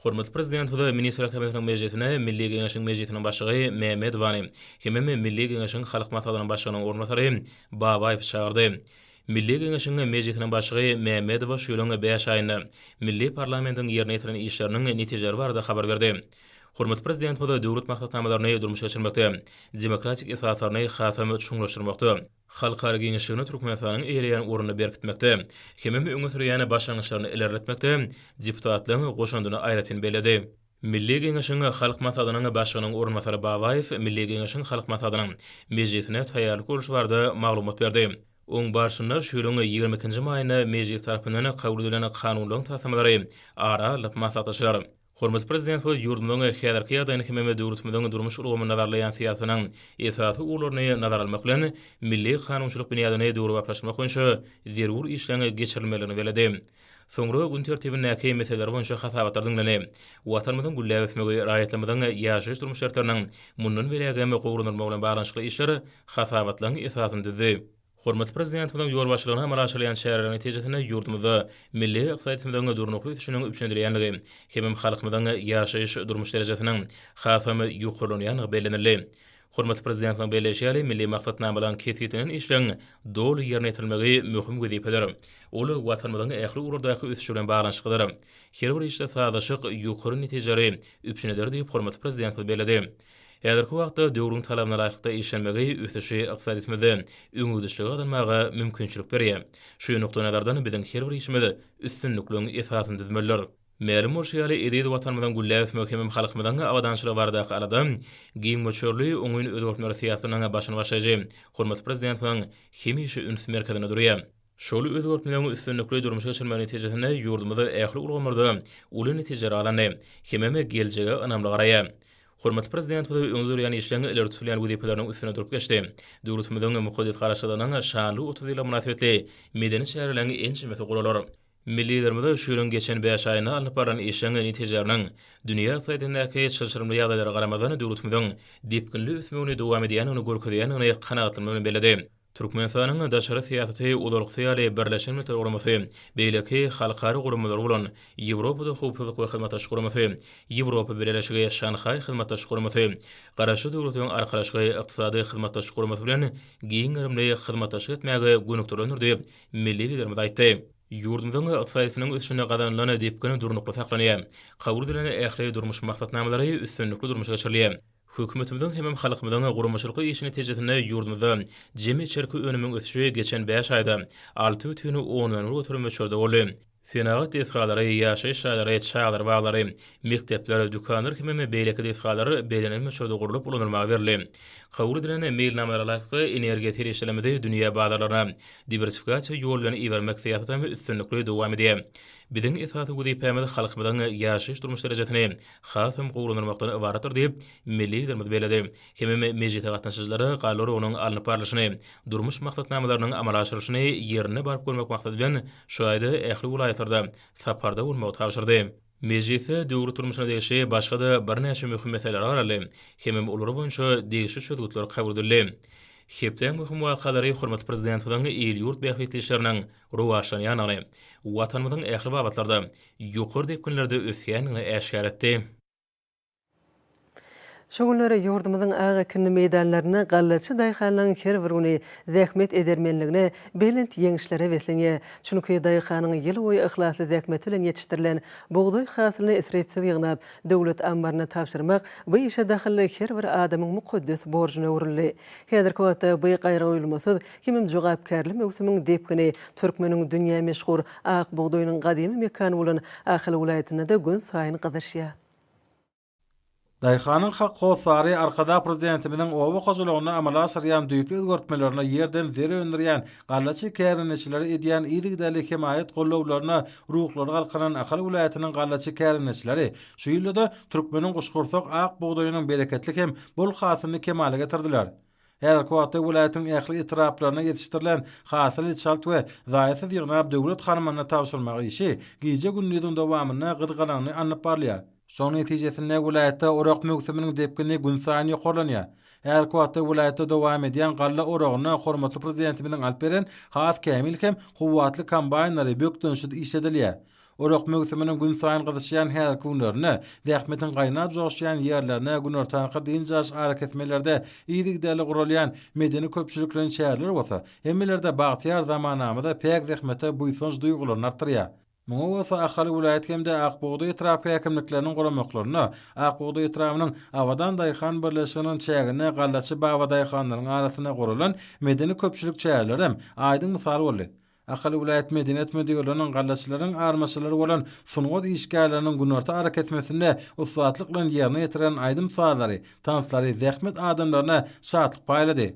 Hormatly Prezidentimiz Ministrler Kabinetiniň mejlisine Milli Geňeşiň Mejlisiniň Başlygy Mämmedowany hemem Milli Geňeşiň Halk Maslahatynyň Başlygynyň orunbasary Babaýewi çagyrdy. Milli Geňeşiň Mejlisiniň Başlygy Mämmedowa şu ýylyň bäş aýynda milli parlamentiň ýerine ýetiren işleriniň netijeleri barada habar berdi. Hormatly Prezidentimiz döwlet maksatnamalaryny durmuşa geçirmekde, demokratik esaslaryny hasam çuňlaşdyrmakda, halkara giňişliginde Türkmenistanyň eýeleýän ornuny berkitmekde hemem öňe sürýän başlangyçlaryny ilerletmekde deputatlaryň goşandyny aýratyn belledi. Milli Geňeşiň Halk Maslahatynyň Başlygynyň orunbasary Babaýew Milli Geňeşiň Halk Maslahatynyň mejlisine taýýarlyk görlüşi barada maglumat berdi. Oň barşynda şu ýylyň 22-nji maýynda Mejlis tarapyndan kabul edilen kanunlaryň taslamalary ara alnyp maslahatlaşylar. Hormatly Prezidentimiz ýurdumyzyň häzirki ýagdaýyny hemem döwletimiziň durmuş ulgamyny nazarlaýan syýasatynyň esasy ugurlaryny nazara almak bilen, milli kanunçylyk binýadyny döwrebaplaşdyrmak boýunça zerur işleň geçirilmelidigini belledi. Soňra gün tertibindäki meseleler boýunça hasabatlar diňlendi. Watanymyzyň gülläp ösmegi, raýatlarymyzyň ýaşaýyş-durmuş şertleriniň mundan beýlägem gowulandyrylmagy bilen baglanyşykly işler hasabatlaryň esasyny düzdi. Hormatly Prezidentimiziň ýolbaşçylygynda amala aşyrylýan çäreleriň netijesinde ýurdumyzda milli ykdysadyýetimiziň durnukly ösüşiniň üpjün edilýändigi hemem halkymyzyň ýaşaýyş-durmuş derejesiniň hasam ýokarlanýandygy bellenildi. Hormatly Prezidentimiziň belleýşi ýaly, milli maksatnamalaryň kesgitlenen işleriň doly ýerine ýetirilmegi möhüm wezipedir. Ol Watanymyzyň ähli ugurlardaky ösüşi bilen baglanyşyklydyr. Her bir işde sazlaşyk ýokary netijeleri üpjün eder diýip, hormatly Prezidentimiz belledi. Häzirki wagtda döwrüň talabyna laýyklykda işlenmegi ösüşi ykdysadyýetimizde öňegidişligi gazanmaga mümkinçilik berýär. Şu nukdaýnazardan biziň her bir işimiz üstünlikligiň esasyny düzmelidir. Mälim bolşy ýaly, eziz Watanymyzyň gülläp ösmegi hemem halkymyzyň abadançylygy baradaky alada giň möçberli oňyn özgertmeler syýasatynyň başyny başlaýjy hormatly Prezidentimiziň hemişe üns merkezinde durýar. Şol özgertmeleriň üstünlikli durmuşa geçirilmegi netijesinde ýurdumyz ähli ulgamlarda uly netijeleri gazandy hemem geljege ynamly garaýar. Hormatly Prezidentimiz öňde durýan işleň ileri tutulýan wezipeleriniň üstünde durup geçdi. Döwletimiziň mukaddes Garaşsyzlygynyň şanly 30 ýyllygy mynasybetli medeni çäreleriň ençemesi guralar. Milli Liderimiz şu ýylyň geçen bäş aýynda alnyp barlan işleň netijeleriniň dünýä ykdysadyýetindäki çylşyrymly ýagdaýlara garamazdan döwletimiziň depginli ösmegini dowam edýändigini görkezýändigini kanagatlanma bilen belledi. Türkmenistanyň daşary syýasaty ozalkysy ýaly Birleşen Milletler Guramasy, beýleki halkara guramalary bolan Ýewropada Howpsuzlyk we Hyzmatdaşlyk Guramasy, Ýewropa Bileleşigi, Şanhaý Hyzmatdaşlyk Guramasy, Garaşsyz Döwletleriň Arkalaşygy Ykdysady Hyzmatdaşlyk Guramasy bilen giň gerimli hyzmatdaşlyk etmäge gönükdirilendir diýip, milli Liderimiz aýtdy. Ýurdumyzyň ykdysadyýetiniň ösüşinde gazanylan depgin durnukly saklanýar. Kabul edilen ähli durmuş maksatnamalary üstünlikli durmuşa geçirilýär. Hökümetimiziň hemem halkymyzyň guramaçylykly işi netijesinde ýurdumyzda jemi içerki önümiň ösüşi geçen bäş aýda 6,1 möçberde boldy. Senagat desgalary, ýaşaýyş jaýlary, çagalar baglary, mekdepler, dükanlar hemem beýleki desgalar bellenen möçberde gurlup ulanylmaga berildi. Kabul edilen meýilnamalara laýyklykda energiýa serişdelerimizi dünýä bazarlaryna diwersifikasiýa ýoly bilen ibermek syýasatam üstünlikli dowam edýär. Biziň esasy wezipämiz halkymyzyň ýaşaýyş-durmuş derejesini hasam gowulandyrmakdan ybaratdyr diýip, milli Liderimiz belledi. Hemem mejlise gatnaşyjylara galla oragynyň alnyp barlyşyny, durmuş maksatnamalarynyň amala aşyrylyşyny ýerinde baryp görmek maksady bilen, şu aýda ähli welaýatlarda saparda bolmagy tabşyrdy. Mejlisde döwlet durmuşyna degişli başga-da birnäçe möhüm meselelere garaldy hemem olar boýunça degişli çözgütler kabul edildi. Hepdäň möhüm wakalary hormatly Prezidentimiziň il-ýurt bähbitli işleriniň rowaçlanýandygyny, Watanymyzyň ähli babatlarda ýokary depginlerde ösýändigini äşgär etdi. Şu günler ýurdumyzyň ak ekinli meýdanlarynda gallaçy daýhanlaryň her bir güni zähmet edermenligine, belent ýeňişlere beslenýär. Çünki daýhanyň ýyl boýy yhlasly zähmeti bilen ýetişdirilen bugdaý hasylyny isripsiz ýygnap, döwlet ammaryna tabşyrmak bu işe dahylly her bir adamyň mukaddes borjuna öwrüldi. Häzirki wagtda bu gaýragoýulmasyz hemem jogapkärli möwsümiň depgini türkmeniň dünýä meşhur ak bugdaýynyň gadymy mekany bolan Ahal welaýatynda-da günsaýyn gyzyşýar. Daýhanyň hak hossary Arkadag Prezidentimiziň oba hojalygynda amala aşyrýan düýpli özgertmelerine ýerden zer öndürýän gallaçy kärendeçilere edýän yzygiderli hemaýat gollawlaryna ruhlary galkynan Ahal welaýatynyň gallaçy kärendeçileri şu ýylda-da türkmeniň guşgursak ak bugdaýynyň bereketli hem bol hasylyny kemala getirdiler. Häzirki wagtda welaýatyň ähli etraplarynda ýetişdirilen hasyly çalt we zaýasyz ýygnap döwlet harmanyna tabşyrmak işi gije-gündiziň dowamynda gyzgalaňly alnyp barylýar. Şonuň netijesinde welaýatda orak möwsüminiň depgini günsaýyn ýokarlanýar. Häzirki wagtda welaýatda dowam edýän galla oragyna hormatly Prezidentimiziň alyp beren has kämil hem kuwwatly kombaýnlary bökdençsiz işledilýär. Orak möwsüminiň günsaýyn gyzyşýan häzirki günlerinde zähmetiň gaýnap joşýan ýerlerine günortanky dynç alyş arakesmelerde yzygiderli guralýan medeni-köpçülikleýin çäreler bolsa hemmelerde bagtyýar zamanamyza päk zähmete buýsanç duýgularyny artdyrýar. Muňa bolsa Ahal welaýat hem-de Ak bugdaý etrap häkimlikleriniň guramaklarynda Ak bugdaý etrabynyň Abadan daýhan birleşiginiň çäginde gallaçy babadaýhanlaryň arasynda guralan medeni-köpçülik çärelerem aýdyň mysal boldy. Ahal welaýat medeniýet müdirliginiň gallaçylaryň armaçylary bolan sungat işgärleriniň günorta arakesmesinde ussatlyk bilen ýerine ýetiren aýdym-sazlary, tanslary zähmet adamlaryna şatlyk paýlady.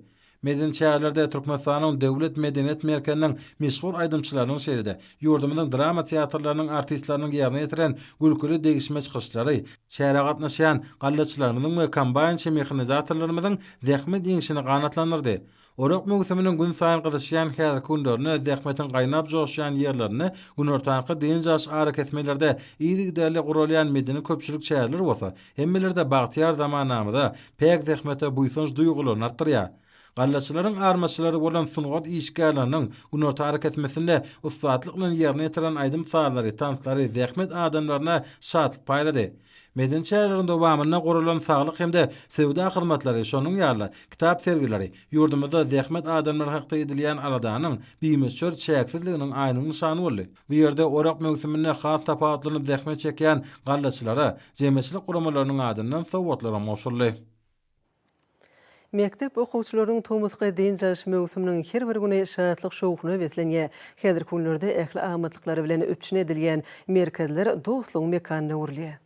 Medeni çärelerde Türkmenistanyň Döwlet medeniýet merkeziniň meşhur aýdymçylarynyň şeýle-de ýurdumyzyň drama teatrlarynyň artistleriniň ýerine ýetiren gülküli degişme çykyşlary, çärä gatnaşýan gallaçylarymyzyň we kombaýnçy-mehanizatorlarymyzyň zähmet ýeňşini ganatlandyrdy. Orak möwsüminiň günsaýyn gyzyşýan häzirki günlerinde zähmetiň gaýnap joşýan ýerlerinde günortanky dynç alyş arakesmelerde yzygiderli guralýan medeni-köpçülik çäreleri bolsa hemmelerde bagtyýar zamanamyza, päk zähmete buýsanç duýgularyny artdyrýar. Gallaçylaryň armaçylary bolan sungat işgärleriniň günorta arakesmesinde ussatlyk bilen ýerine ýetiren aýdym-sazlary, tanslary zähmet adamlaryna şatlyk paýlady. Medeni çäreleriň dowamynda guralan saglyk hem-de söwda hyzmatlary, şonuň ýaly-da, kitap sergileri ýurdumyzda zähmet adamlary hakda edilýän aladanyň bimöçber çäksizliginiň aýdyň nyşany boldy. Bu ýerde orak möwsüminde has tapawutlanyp zähmet çekýän gallaçylara jemgyýetçilik guramalarynyň adyndan sowgatlaram gowşuryldy. Mekdep okuwçylarynyň tomusky dynç alyş möwsüminiň her bir güni şatlyk-şowhuna beslenýär. Häzirki günlerde ähli amatlyklary bilen üpjün edilýän merkezler dostlugyň mekanyna öwrülýär.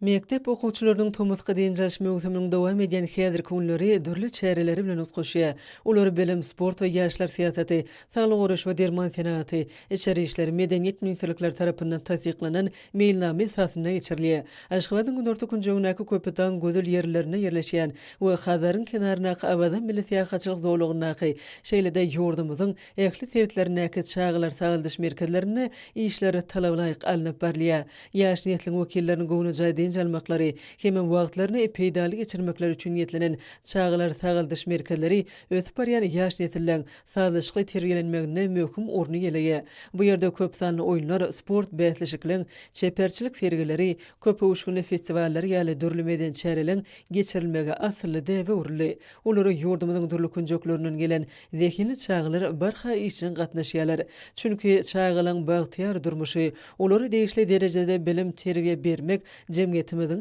Mekdep okuwçylarynyň tomusky dynç alyş möwsüminiň dowam edýän häzirki günleri dürli çäreleri bilen utgaşýar. Olar bilim, sport we ýaşlar syýasaty, saglygy goraýyş we derman senagaty, içeri işler, medeniýet ministrlikleri tarapyndan tassyklanan meýilnama esasynda geçirilýär. Aşgabadyň günorta künjegindäki Köpetdagyň gözel ýerlerinde ýerleşýän we Hazaryň kenaryndaky Awaza milli syýahatçylyk zolagyndaky, şeýle-de ýurdumyzyň ähli sebitlerindäki çagalar sagaldyş merkezlerinde işler talabalaýyk alnyp barylýar. Ýaş nesliň wekilleriniň göwnejaý dynç almaklary hemem wagtlaryny peýdaly geçirmekleri üçin niýetlenen çagalar sagaldyş merkezleri ösüp barýan ýaş nesilleň sazlaşykly terbiýelenmeginde möhüm orny eýeleýär. Bu ýerde köp sanly oýunlar, sport bäsleşikleň, çeperçilik sergileri, köpöwüşginli festiwallar ýaly dürli medeni çäreleň geçirilmegi asylly däbe öwrüldi. Olara ýurdumyzyň dürli künjeklerinden gelen zehinli çagalar barha işjeň gatnaşýarlar. Çünki çagalaň bagtyýar durmuşy, olara degişli derejede bilim-terbiýe bermek jemgyýetimiziň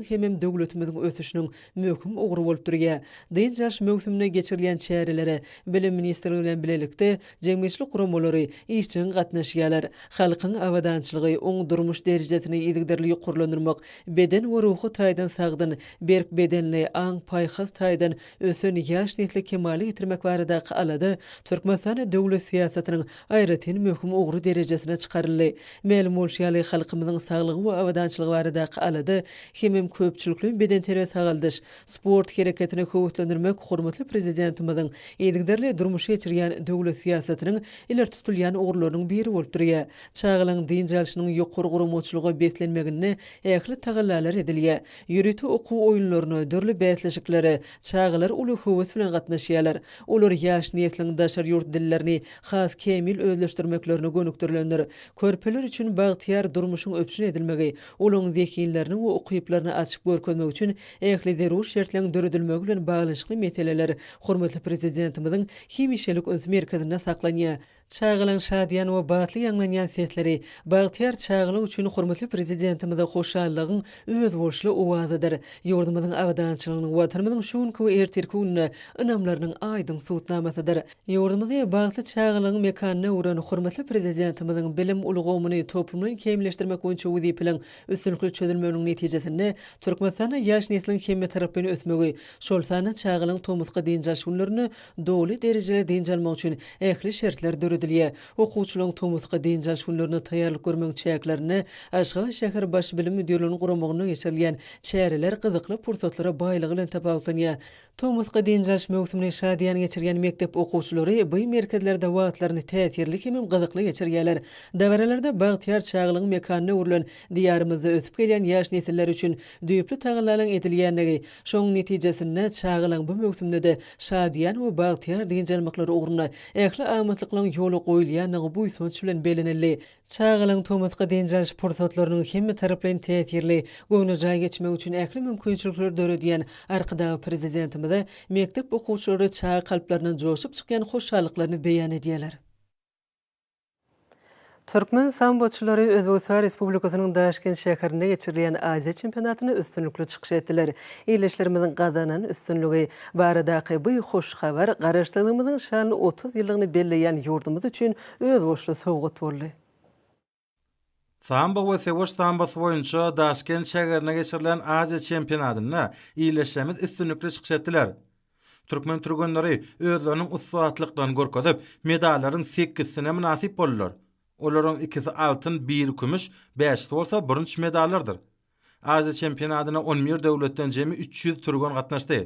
hemem döwletimiziň ösüşiniň möhüm ugry bolup durýar. Dynç alyş möwsüminde geçirilýän çärelere Bilim ministrligi bilen bilelikde jemgyýetçilik guramalary işjeň gatnaşýarlar. Halkyň abadançylygy, oň durmuş derejesini yzygiderli ýokarlandyrmak, beden we ruhy taýdan sagdyn, berk bedenli, aň-paýhas taýdan ösen ýaş nesli kemala getirmek baradaky alada Türkmenistanda döwlet syýasatynyň aýratyn möhüm ugry derejesine çykaryldy. Mälim bolşy ýaly, halkymyzyň saglygy we abadançylygy baradaky alada hemem köpçülikleýin bedenterbiýe-sagaldyş, sport hereketini höweslendirmek hormatly Prezidentimiziň yzygiderli durmuşa geçirýän döwlet syýasatynyň ileri tutulýan ugurlarynyň biri bolup durýar. Çagalaryň dynç alşynyň ýokary guramaçylyga beslenmeginde ähli tagallalar edilýär. Ýörite okuw oýunlaryna, dürli bäsleşiklere çagalar uly höwes bilen gatnaşýarlar. Olar ýaş nesliň daşary ýurt dillerini has kämil özleşdirmeklerine gönükdirilendir. Körpeler üçin bagtyýar durmuşyň üpjün edilmegi, olaryň zehinlerini we ukyplaryny açyp görkezmek üçin ähli zerur şertleriň döredilmegi bilen baglanyşykly meseleler hormatly Prezidentimiziň hemişelik üns merkezinde saklanýar. Çagalaryň şadyýan we batly ýaňlanýan sesleri bagtyýar çagalyk üçin hormatly Prezidentimize hoşallygyň özboluşly owazydyr. Ýurdumyzyň abadançylygynyň, Watanymyzyň şu günki we ertirki gününe ynamlarynyň aýdyň subutnamasydyr. Ýurdumyzy bagtly çagalygyň mekanyna öwren hormatly Prezidentimiziň bilim ulgamyny toplumlaýyn kämilleşdirmek boýunça wezipeleriň üstünlikli çözülmeginiň netijesinde Türkmenistanda ýaş nesliň hemmetaraplaýyn ösmegi, şol sanda çagalaryň tomusky dynç alyş günlerinde doly derejeli dynç almak üçin ähli şertler döredilýär. Okuwçylaryň tomusky dynç alyş günlerine taýýarlyk görmegiň çäklerinde Aşgabat şäher Baş bilim müdirliginiň guramagynda geçirilýän çäreler gyzykly pursatlara baýlygy bilen tapawutlanýar. Tomusky dynç alyş möwsümini şadyýan geçirýän mekdep okuwçylary bu merkezlerde wagtlaryny täsirli hemem gyzykly geçirýärler. Dabaralarda bagtyýar çagalygyň mekanyna öwrülen Diýarymyzda ösüp gelýän ýaş nesiller üçin düýpli tagallalaryň edilýändigi, şonuň netijesinde çagalaryň bu möwsümde-de şadyýan we bagtyýar dynç almaklary ugrunda ähli amatlyklaryň ýola goýulýandygy buýsanç bilen bellenildi. Çagalaryň tomusky dynç alyş pursatlarynyň hemmetaraplaýyn täsirli, göwnejaý geçmegi üçin ähli mümkinçilikleri döredýän Arkadag Prezidentimize mekdep okuwçylary çaga kalplaryndan joşup çykýan hoşallyklaryny beýan edýärler. Türkmen samboçylary Özbegistan Respublikasynyň Daşkent şäherinde geçirilýän Aziýa çempionatynda üstünlikli çykyş etdiler. Ildeşlerimiziň gazanan üstünligi baradaky bu hoş habar Garaşsyzlygymyzyň şanly 30 ýyllygyny belleýän ýurdumyz üçin özboluşly sowgat boldy. Sambo we söweş sambosy boýunça Daşkent şägerinde geçirilen Aziýa çempionatynda ildeşlerimiz üstünlikli çykyş etdiler. Türkmen türgenleri özleriniň ussatlyklaryny görkezip, medallaryň sekizsine mynasyp boldular. Olaryň ikisi altyn, biri kümüş, bäşisi bolsa bürünç medallardyr. Aziýa çempionatyna on bir döwletden jemi 300 türgen gatnaşdy.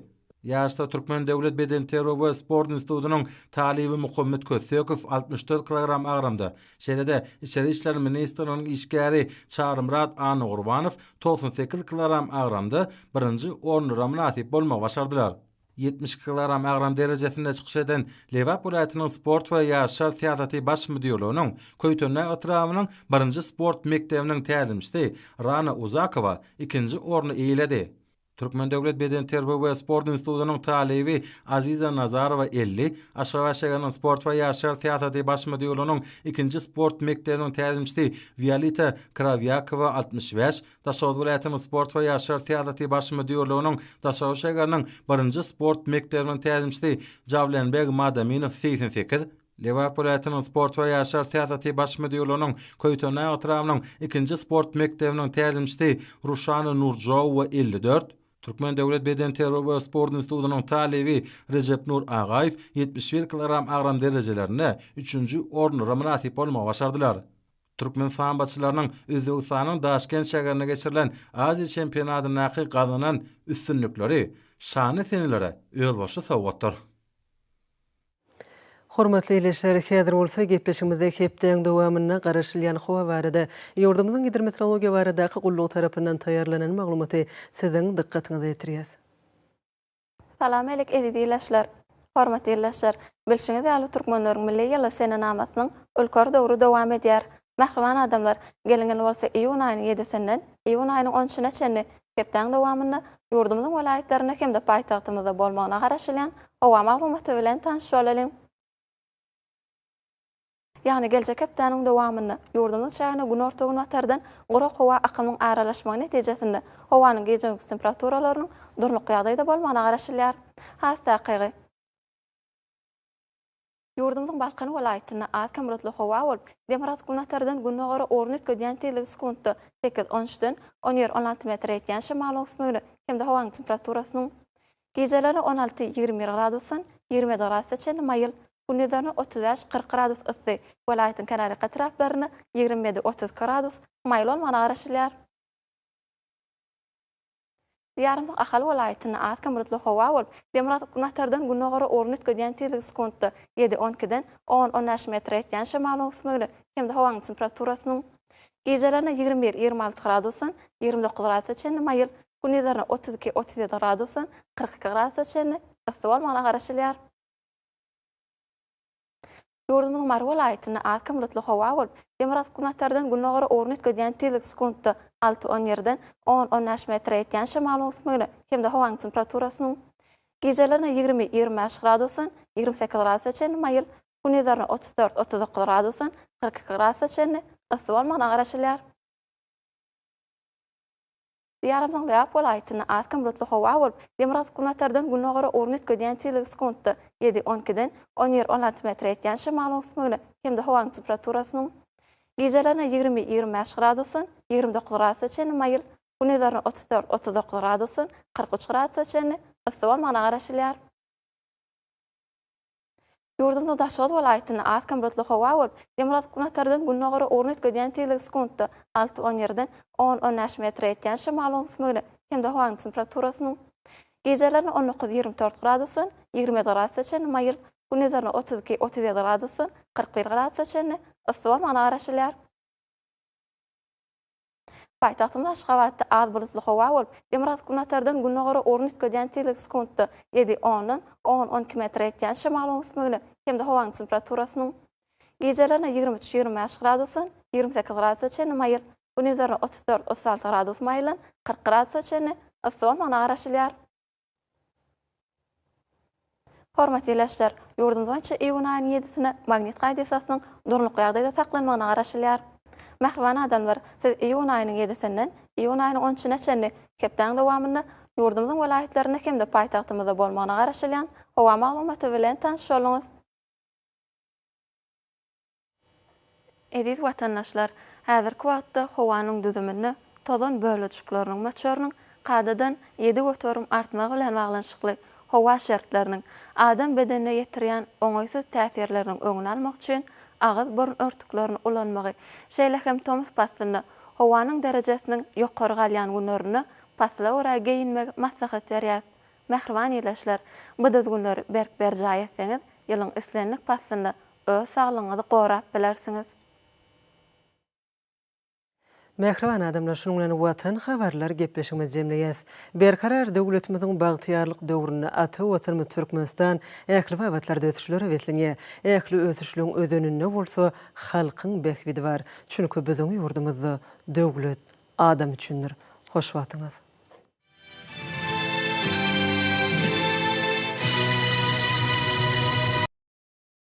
Ýaryşda Türkmen döwlet bedenterbiýe we sport institutynyň talyby Muhammet Kösekow 64 kilogram agramda, şeýle-de Içeri işler ministrliginiň işgäri Çarymyrat Annagurbanow 98 kilogram agramda birinji orunlara mynasyp bolmagy başardylar. 72 kilogram agram derejesinde çykyş eden Lebap welaýatynyň Sport we ýaşlar syýasaty baş müdirliginiň Köýtendag etrabynyň birinji sport mekdebiniň tälimçisi Rana Uzakowa ikinji orny eýeledi. Türkmen döwlet bedenterbiýe we sport institutynyň talyby Aziza Nazarowa 50, Aşgabat şäheriniň sport we ýaşlar syýasaty baş müdirliginiň ikinji sport mekdebiniň tälimçisi Wiolita Krawýakowa 65, Daşoguz welaýatynyň sport we ýaşlar syýasaty baş müdirliginiň Daşoguz şäheriniň birinji sport mekdebiniň tälimçisi Jawlenbeg Madaminow 88, Lebap welaýatynyň sport we ýaşlar syýasaty baş müdirliginiň Köýtendag etrabynyň ikinji sport mekdebiniň tälimçisi Ruşana Nurjowowa 54, Türkmen döwlet bedenterbiýe we sport institutynyň talyby Rejepnur Agaýew 71 kilogram agram derejelerinde üçünji orunlara mynasyp bolmagy başardylar. Türkmen samboçylarynyň Özbegistanyň Daşkent şägerinde geçirilen Aziýa çempionatyndaky gazanan üstünlikleri şanly senelere özboluşly sowgatdyr. Hormatly ildeşler, häzir bolsa gepleşigimizde hepdäň dowamynda garaşylýan howa barada ýurdumyzyň Gidrometeorologiýa baradaky gullugy tarapyndan taýýarlanan maglumaty siziň dykgatyňyza ýetirýäs. Salam alik eziz ildeşler! Hormatly ildeşler, bilşiňiz ýaly türkmenleriň milli ýyly senenamasynyň ülker döwri dowam edýär. Mähriban adamlar, geliň indi bolsa iýun aýynyň ýedisinden iýun aýynyň on üçüne çenli hepdäň dowamynda ýurdumyzyň welaýatlarynda hem-de paýtagtymyzda bolmagyna garaşylýan howa maglumaty bilen tanyş bolalyň. Ýagny geljek hepdäniň dowamynda ýurdumyzyň çägine günorta-günbatardan gurak howa akymyň aralaşmagy netijesinde howanyň gije-gündiz temperaturalarynyň durnukly ýagdaýda bolmagyna garaşylýar. Has takygy, Ýurdumyzyň Balkan welaýatynda az-kem bulutly howa bolup, demirgazyk-günbatardan gündogara ugruny üýtgedýän tizligi sekuntda sekiz, on üçden on bir, 16 metre ýetýän şemalyň öwüsmegine hem-de howanyň temperaturasynyň gijelerine 16, 21 gradusdan 27 gradusa çenli maýyl, gündizlerine 35, 40 gradus yssy, welaýatyň kenarýaka etraplarynda 27, 32 gradus maýyl bolmagyna garaşylýar. Diýarymyzyň Ahal welaýatynda az-kem bulutly howa bolup, demirgazyk-günbatardan gündogara ugruny üýtgedýän tizligi sekuntda ýedi, on ikiden on, on bäş metre ýetýän şemalyň öwüsmegine hem-de howanyň temperaturasynyň gijelerine 21, 26 gradusdan 29 gradusa çenli maýyl, gündizlerine 32, 37 gradusdan 42 gradusa çenli yssy bolmagyna garaşylýar. Ýurdumyzyň Mary welaýatynda az-kem bulutly howa bolup, demirgazyk-günbatardan gündogara ugruny üýtgedýän tizlik sekuntda alty, on ýerden on, on bäş metre ýetýän şemalyň öwüsmegine hem-de howanyň temperaturasynyň gijelerine 20, 25 gradusdan 28 gradusa çenli maýyl, gündizlerine 34, 39 gradusdan 42 gradusa çenli yssy bolmagyna garaşylýar. Diýarymyzyň Lebap welaýatynda az-kem bulutly howa bolup, demirgazyk-günbatardan gündogara ugruny üýtgedýän tizligi sekuntda ýedi, on ikiden on bir, 16 metre ýetýän şemalyň öwüsmegine hem-de howanyň temperaturasynyň gijelerine 20, 25 gradusdan 29 gradusa çenli maýyl, gündizlerine 34, 39 gradusdan 43 gradusa çenli yssy bolmagyna garaşylýar. Ýurdumyzyň Daşoguz welaýatynda az-kem bulutly howa bolup, demirgazyk-günbatardan gündogara ugruny üýtgedýän tizligi sekuntda alty, on ýerden on, on bäş metre ýetýän şemalyň öwüsmegine hem-de howanyň temperaturasynyň gijelerine 19, 24 gradusdan 27 gradusa çenli maýyl, gündizlerine 32, 37 gradusdan 41 gradusa çenli yssy bolmagyna garaşylýar. Paýtagtymyz Aşgabatda az bulutly howa bolup, demirgazyk-günbatardan gündogara ugruny üýtgedýän tizligi sekuntda ýedi, ondan on, 12 metre ýetýän şemalyň öwüsmegine hem-de howanyň temperaturasynyň gijelerine 23, 25 gradusdan 28 gradusa çenli maýyl, gündizlerine 34, 36 gradus maýyldan 40 gradusa çenli yssy bolmagyna garaşylýar. Hormatly ildeşler, ýurdumyz boýunça iýun aýynyň ýedisine magnit hadysasynyň durnukly ýagdaýda saklanmagyna garaşylýar. Mähriban adamlar, siz iýun aýynyň ýedisinden iýun aýynyň on üçüne çenli hepdäň dowamynda ýurdumyzyň welaýatlarynda hem-de paýtagtymyzda bolmagyna garaşylýan howa maglumaty bilen tanyş bolduňyz. Eziz watandaşlar, häzirki wagtda howanyň düzüminde tozan bölejikleriniň möçberiniň kadadan 7% artmagy bilen baglanyşykly howa şertleriniň adam bedenine ýetirýän oňaýsyz täsirleriniň öňüni almak üçin agyz-burun örtüklerini ulanmagy, şeýle hem tomus paslynda howanyň derejesiniň ýokary galýan günlerinde pasla görä geýinmegi maslahat berýäris. Mähriban ildeşler, bu düzgünleri berk berjaý etseňiz, ýylyň islendik paslynda öz saglygyňyzy gorap bilersiňiz. Mähriban adamlar şunuň bilen Watan habarlar gepleşigimizi jemleýäs. Berkarar döwletimiziň bagtyýarlyk döwründe ata Watanymyz Türkmenistan ähli babatlarda ösüşlere beslenýär. Ähli ösüşligiň özeninde bolsa halkyň bähbidi bar. Çünki biziň ýurdumyzda döwlet adam üçindir. Hoş wagtyňyz.